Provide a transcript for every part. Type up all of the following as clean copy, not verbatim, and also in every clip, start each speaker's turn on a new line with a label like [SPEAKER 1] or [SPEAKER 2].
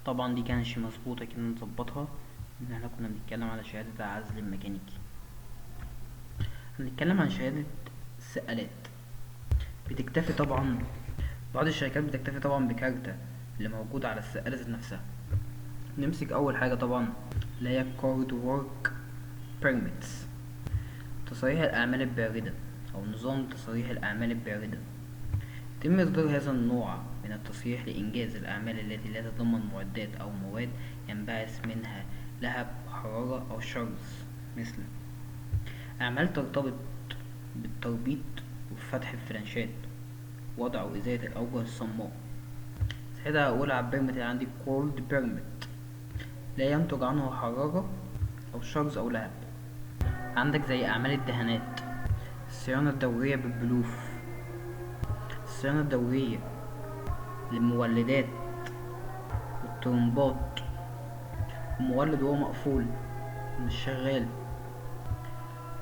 [SPEAKER 1] طبعا دي كانش مظبوطة كده، نظبطها ان احنا كنا بنتكلم على شهادة العزل الميكانيكي. هنتكلم عن شهادة السقالات. بتكتفي طبعا بعض الشركات بتكتفي طبعا بكارتة اللي موجودة على السقالة ذات نفسها. نمسك اول حاجة طبعا اللي هي cold work permits، تصريح الأعمال الباردة أو نظام تصريح الأعمال الباردة. يتم إصدار هذا النوع من التصريح لإنجاز الأعمال التي لا تتضمن معدات أو مواد ينبعث منها لهب، حرارة أو شرز، مثل أعمال ترتبط بالتربيط وفتح الفرنشات، وضع وإزالة الأوجه الصماء. ساعتها هقول على ال permit اللي عندي cold permit، لا ينتج عنه حرارة أو شرز أو لهب. عندك زي أعمال الدهانات، الصيانة الدورية بالبلوف، الصيانة الدورية للمولدات والطرمبات، المولد وهو مقفول مش شغال،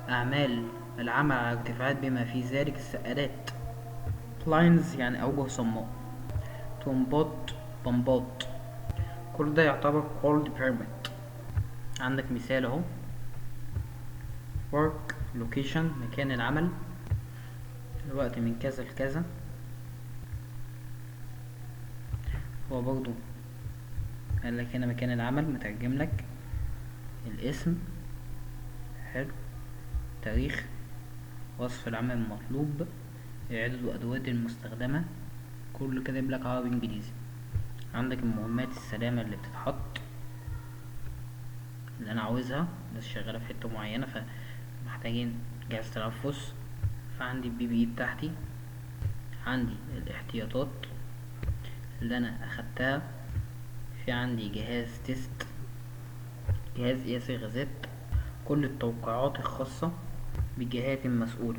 [SPEAKER 1] أعمال العمل على ارتفاعات بما في ذلك السقالات، lines يعني أوجه صماء، طرمبات، بمبات، كل ده يعتبر cold permit. عندك مثال اهو، work location مكان العمل، الوقت من كذا لكذا. هو برضو قال لك هنا مكان العمل، مترجم لك الاسم، حلو، تاريخ، وصف العمل المطلوب، العدد وأدوات المستخدمة، كله كاتب لك عربي انجليزي. عندك المهمات السلامة اللي بتتحط اللي انا عاوزها، الناس شغالة في حتة معينة فمحتاجين جهاز تنفس، فعندي ال PPE بتاعتي، عندي الاحتياطات اللي انا اخدتها، في عندي جهاز test، جهاز قياس الغازات، كل التوقيعات الخاصة بجهات المسؤولة،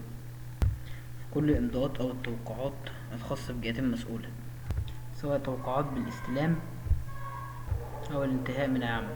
[SPEAKER 1] كل الإمضاءات أو التوقيعات الخاصة بجهات المسؤولة، سواء توقيعات بالاستلام أو الانتهاء من العمل.